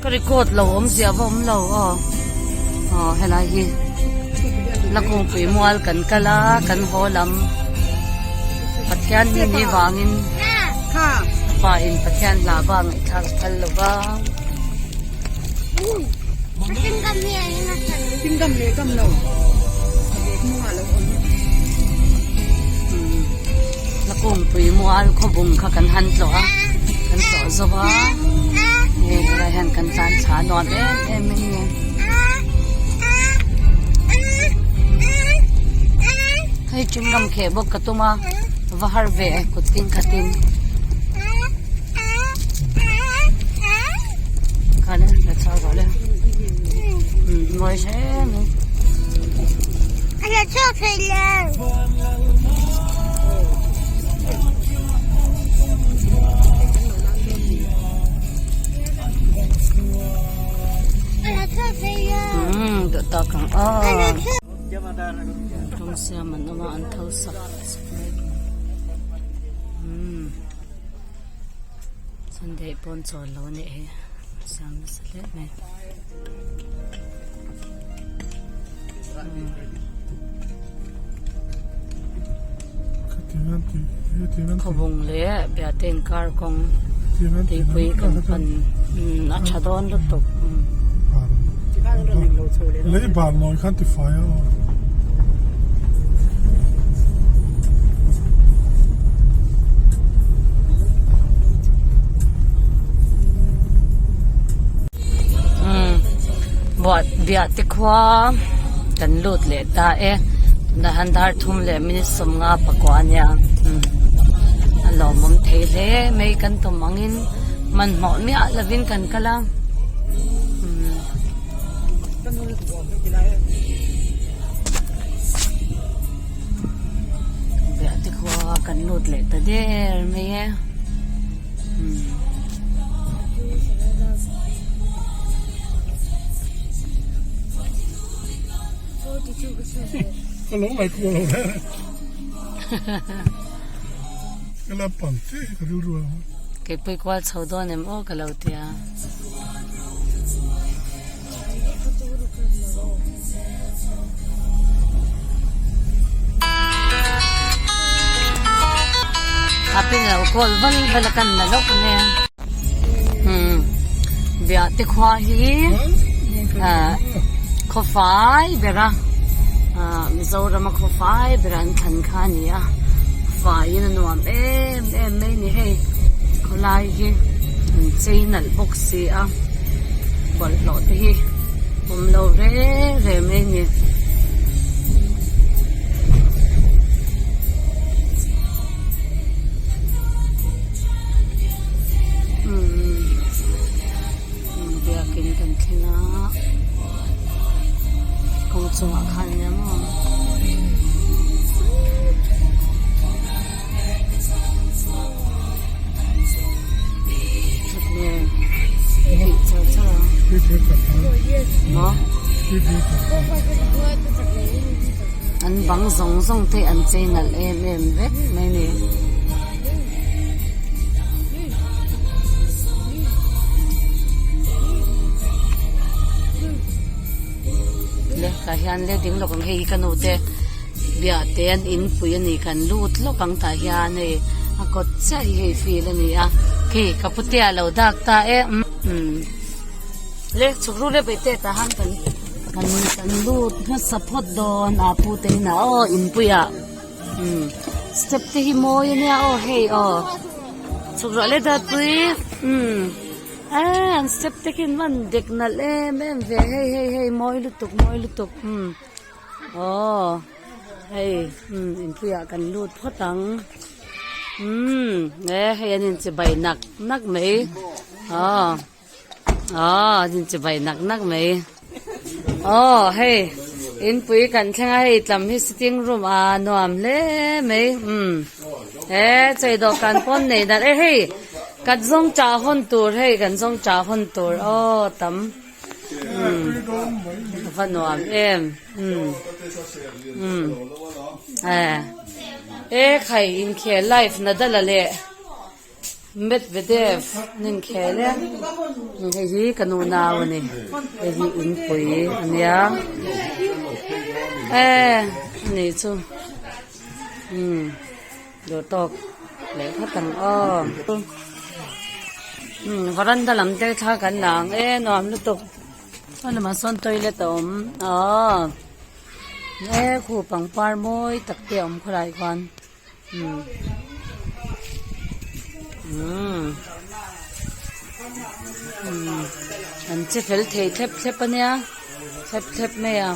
Ka record lo awmzia va awm lo aw aw helai hi la kungpui mual kan kal a kan haw lam Pathian hi ni vangin pa in Pathian hla va ngaihthlak a phal lo va. La kungpui mual khawbung kha kan han tlawh a kan tlawh zo a hei helai hian kan tlan thla nuam em em mai a ni hei chewing gum kheh bawk ka tum a va har ve kut tin khatin. Rawng siam an awm a an tho sak umm. Sunday pawn chawl lo a nih hi a siam nasa hle mai. Khawbung leh Biate inkar kawng tuipui kan pan a tha dawn lutuk. Lei ban nawi khan tifai a aw. Buah te khua kan lut leh ta e tunah hian dar thum leh minute 50 pakua a nia a lawmawm thei hle mai kan tum angin hmanhmawh miah lovin kan kal a. Biah te khua kan lut leh ta der mai e Ka lo ngaihtuah lo reng a ka la pang che ka rilru a. Keipui kual chho dawn em aw ka lo tia. A pin lo kawl val val a kan la lawk ange umm biah te khua hi ah khaw fai ber a ah Mizoram a khaw fai ber an thlan kha a ni a faiin a nuam em em mai a ni hei khawlai hi an chei nalh bawk si a. Bawlhhlawh te hi awm lo reng reng mai a ni. Umm biakin kan thleng a kawng chungah khan nia maw. An bang zawng zawng te an chei nalh em em vek mai a ni. Le tah hian le ding lawk ang hei hi ka nu te. Biah te an inpui a ni kan lut lawk ang tah hian hei a kawt chiah hi hei field a ni a khi ka putea lo dak ta e umm le chhuk ru le beih te tah han kan kan kan lut hmasa phawt dawn a pu te inah aw inpuiah umm step te hi mawi a nia aw hei aw chhuk rawh le dawtpui umm eee an step te khi an van dek nalh em em ve hei hei hei mawi lutuk mawi lutuk umm. Aw hei umm inpuiah kan lut phawt ang umm e hei an inchibai nak nak mai aw aw an inchibai nak nak mai aw hei inpui kan thleng a hei tlam hi sitting room a nuam hle mai umm he chei dawhkan pawn nei nalh e hei kan zawng chah hawn tur hei kan zawng chah hawn tur aw tam. Umm a va nuam em umm umm eh e khai inkhel live na dala leh Medvedev an inkhel e hei hi ka nu nau a ni hei hi inpui a nia e anih chu umm duh tawk leh phawt ang aw umm varanda lam te thla kan la ang e nuam lutuk saw lamah sawn toilet a awm aw e khu pangpar mawi tak te a awm khawlai khuan. An che fel thei thlep thlep a nia thlep thlep mai a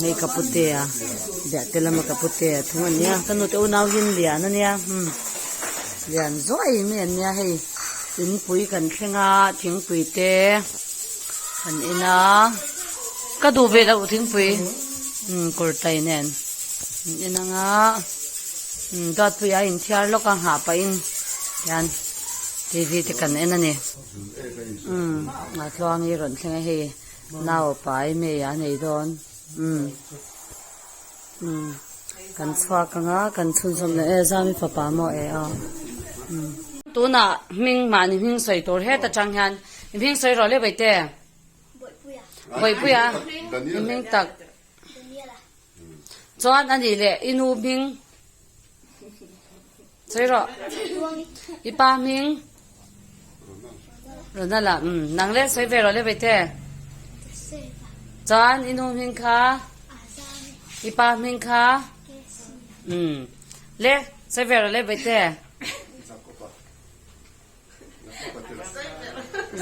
hei ka putea biah te lama ka putea thung a nia ka nute unau hi an lian a nia lian zuai mai an nia hei. Inpui kan thleng a thingpui te kan en a ka duh ve loh thingpui umm kurtai nen an en ang a umm duatpui a inthiar lawk a nghah pahin hian t v te kan en a ni umm a tluang hi rawn thleng a hei naupai mai a nei dawn umm. Umm kan chhuak ang a kan chhunzawm leh e zami fapa maw e a umm. Tunah hming mahni hming sawi tur het atang hian i hming sawi rawh le Baite. Bawipuia i hming tak. Chuan a nih leh i nu hming sawi rawh. I pa hming Ronald-a umm nang le sawi ve rawh le Baite. Chuan i nu hming kha i pa hming kha umm le sawi ve rawh le Baite.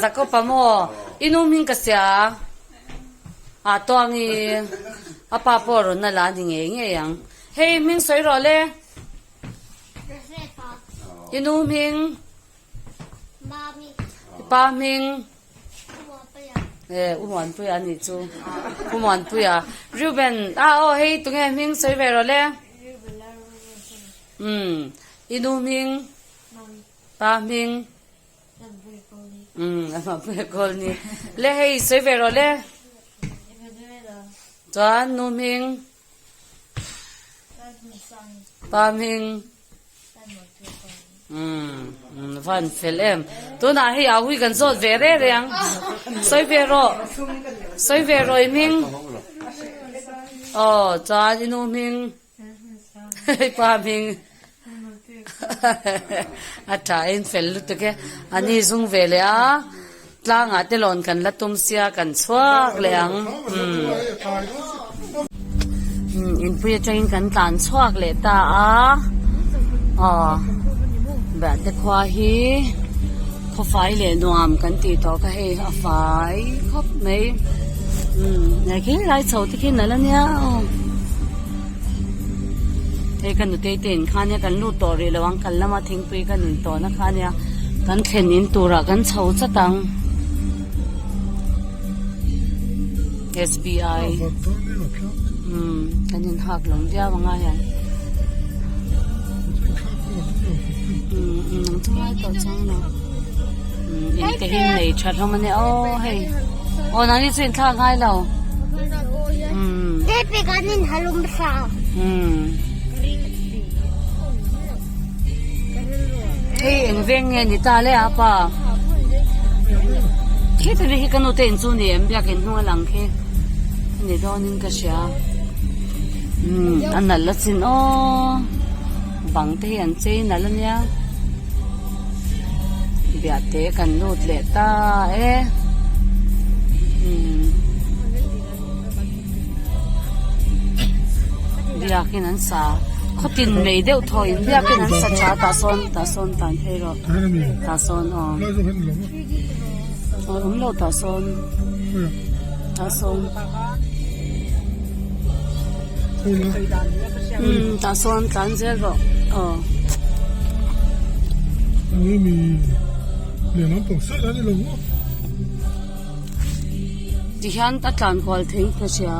Jakob-a maw i nu hming ka sia a tuangi a pa pawh Ronald-a a ni ngei ngei ang. Hei hming sawi rawh le. I nu hming? I pa hming? E, U Muanpuia a nih chu. U Muanpuia. Reuben, a aw hei tunge hming sawi ve rawh le? Umm, i nu hming? Pa hming? Umm, a Mampuia Kawlni. Le hei sawi ve rawh le? Chuan nu hming? Pa hming Umm van fel em. Tunah hei au hi kan zawt ve reng reng ang. Sawi ve rawh. Sawi ve rawh i hming. Aw chuan i nu hming. I pa hming. A tha in fel lutuk e. A ni zung ve leh a. Tlangah te lawn kan la tum sia kan chhuak leh ang. Umm inpui atangin kan tlan chhuak leh ta a. Aw Biate khua hi khawfai leh nuam kan tih tawh kha hei a fai khawp mai. Umm khi lai chho te khi nalh ania aw. Hei ka nutei te in kha ania kan lut tawh rih lo ang kal lama thingpui kan in tawh na kha ania kan thlen in turah kan chho chat ang SBI umm kan in hak lawm viau ang a hian umm nang chu ngai tawh chuang lo umm in te hi nei tha hlawm ania aw hei aw nangni chu in thlak ngai lo. Hei eng veng nge ni ta le a pa khi te hi ka nu te in chu ni em biakin hnung a lang khi a ni dawn in ka hria umm a nalh a chin aw bang te hi an chei nalh a nia biahte kan lut leh ta e umm. Biakin an sa khawtin mai deuh thaw in biakin an sa tha tah sawn tah sawn tan phei rawh tah sawn aw aw awm lo tah sawn tah sawn umm tah sawn tlan zel rawh aw. Tihian a tlan kual thei ka hria.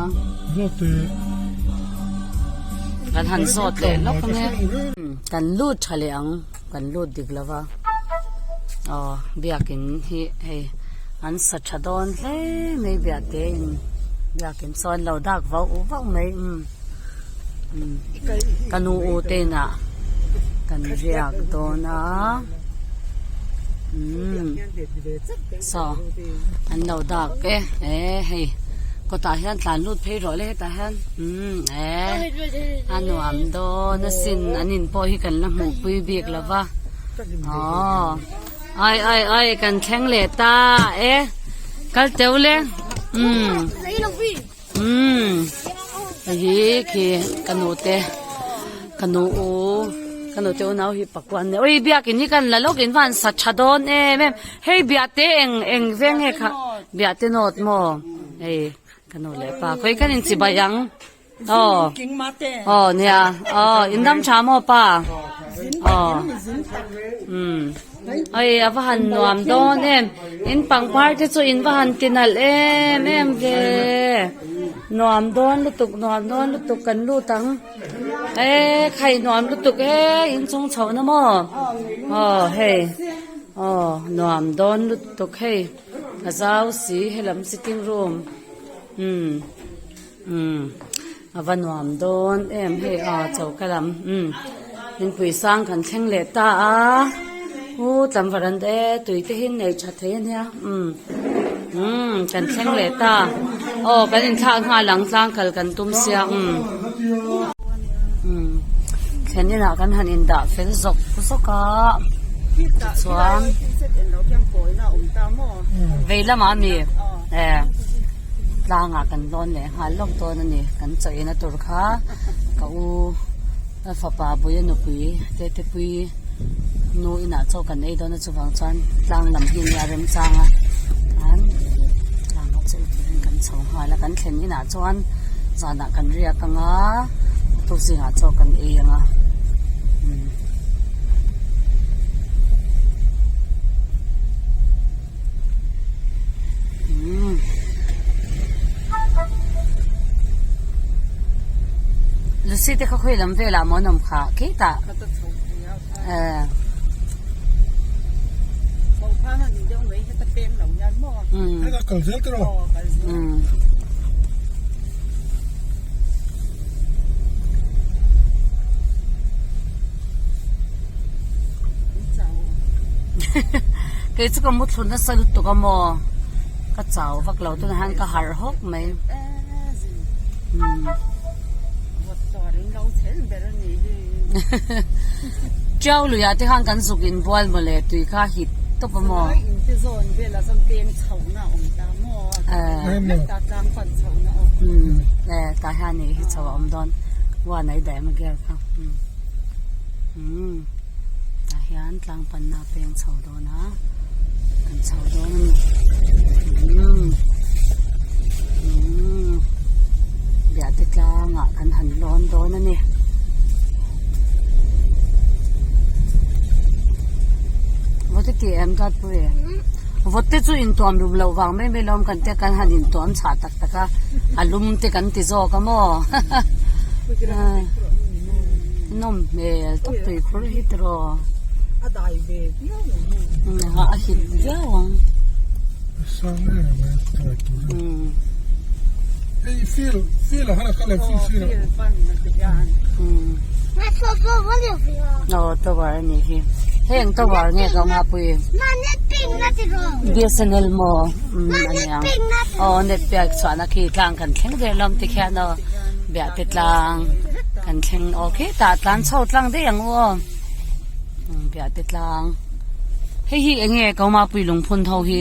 Kan han zawt leh lawk ang e. Kan lut tha leh ang, kan lut dik lo va. Aw biakin hi hei an sa tha dawn hle mai biahte in. Biakin sawn lo dak vauh vauh mai umm umm ka nu u te inah kan riak dawn a umm saw an lo dak e e hei kawtah hian tlan lut phei rawh le hetah hian umm e a nuam dawn asin an in pawh hi kan la hmuh pui bik lo va aww. Ai ai ai kan thleng leh ta e kal teuh le umm umm hei hi khi ka nu te ka nu u ka nu te unau hi pakua an nia ui biakin hi kan la lawk in van sa tha dawn em em hei biate eng eng veng nge kha biate nawt maw hei ka nu leh pa khawi kan inchibai ang. Aw aw nia aw in dam tha maw pa aw umm oi a va han nuam dawn em in pangpar te chu in va han ti nalh em em ve nuam dawn lutuk nuam dawn lutuk kan lut ang e khai nuam lutuk e in chung chho na maw aw hei aw nuam dawn lutuk hei a zau si helam sitting room umm. Umm a va nuam dawn em hei aw choka lam umm inpui sang kan thleng leh ta a u tlam varanda e tui te hi nei tha thei ania umm umm kan thleng leh ta aw kan inthlak nghal ang tlang kal kan tum sia umm umm thlen inah kan han indah fel zawk zawk a tichuan vei lamah a mi e. Tlangah kan lawn leh nghal lawk dawn a ni. Kan chawina tur kha ka u fapa Buia nupui Tetepui nu inah chaw kan ei dawn a chuvang chuan tlang lam hi nia remchang a chuan tlangah chaw ei turin kan chho nghal a kan thlen inah chuan zanah kan riak ang a tuk zingah chaw kan ei ang a umm. Lucy te kha khawi lam velah maw an awm kha khitah eh umm. Kei chu ka mu thlu nasa lutuk a maw ka chau vak lo tunah hian ka harh hawk mai Tiau luiah te khan kan zuk inbual mawle tui kha hit tawp a maw. Eh tah hian nih hi chho a awm dawn huan a i daih emaw gear kha umm tah hian tlang panna a peng chho dawn a kan chho dawn a ni umm umm biahte tlangah kan han lawn dawn a ni. Vawte tih em dawt pui vawte chu intuam lum loh vang mai mai lawm kan tia kan han intuam chhah tak tak a a lum te kan ti zawk a maw nawm hmel tawp tui phur hi tiraw a hit viau ang. Aw tower a nih hi heng tower nge ka nghahpui BSNL maw umm a niang aw net pek chhuahna khi tlang kan thleng der lawm tikhian aw biahte tlang kan thleng aw khitah tlan chho tlang daih ang u aw biahte tlang. Hei hi eng nge Kaumapui lungphun ho hi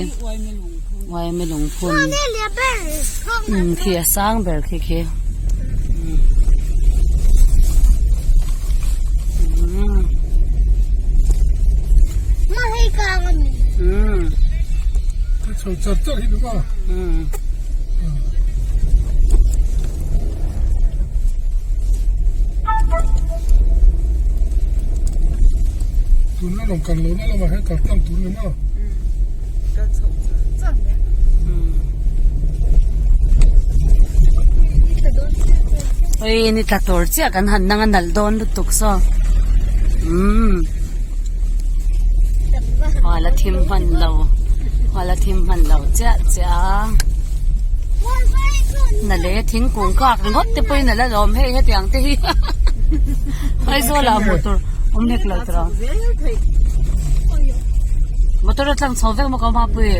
Uaime lungphun umm khi a sang ber khi khi umm umm umm. Tuna lawng kan lohna lamah hian kal tlang tur ni maw? Kal chhoh char char mai. Oi ni tla tur chiah kan han nang a nalh dawn lutuk saw. Umm. Hual a thim hman lo. Hual a thim hman lo chiah chiah a. Na le thingkung kak ringawt te pawhin a la lawm hei hetiang te hi Aizawl ah hmuh tur awm hlek lo tur ang motor a tlang chho vek maw ka hmapui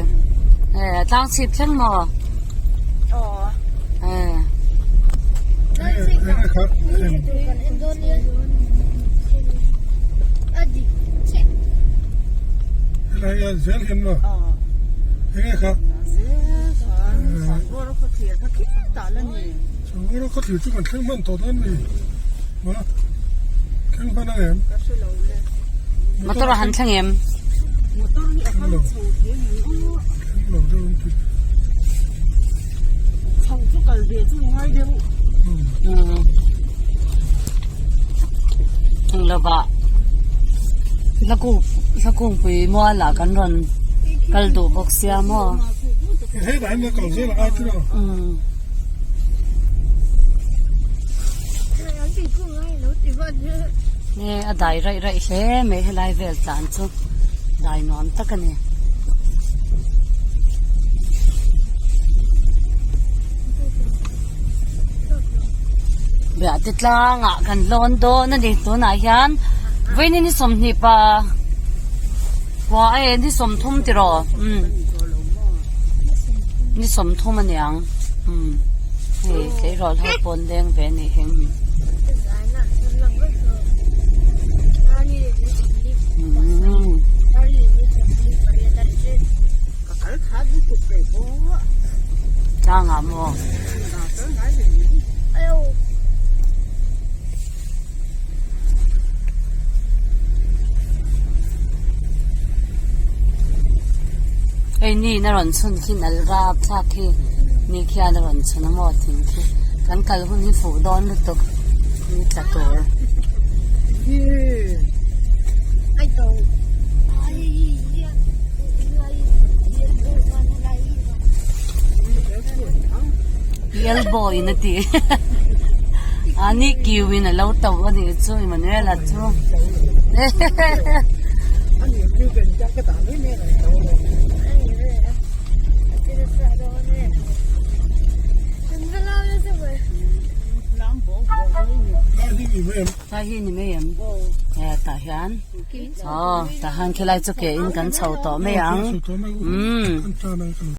eh tlang chhip thleng maw eh Motor a han thleng em? Englovah Hlakungpui mualah kan rawn kal duh bawk sia maw? Nge a dai raih raih hle mai helai vel tlan chu dai nuam tak a ni. Biahte tlangah kan lawn dawn a ni tunah hian vawiin ni 20 pa kua e ni 30 tiraw umm ni 30 a niang umm hei tleirawl ho pawn leng ve a nih hi umm. Tlangah maw? Hei ni in a rawn chhun khi nal rap thlak khi ni khian a rawn chhun a maw thing khi kan kal hun hi fuh dawn lutuk ni tla tur. Elbow in a ti a ni kiu in a lo to a nih chu Emmanuel-a chu Tlai hi ni mai em e tah hian aw tah hian khilai chu ke in kan chho tawh mai ang umm.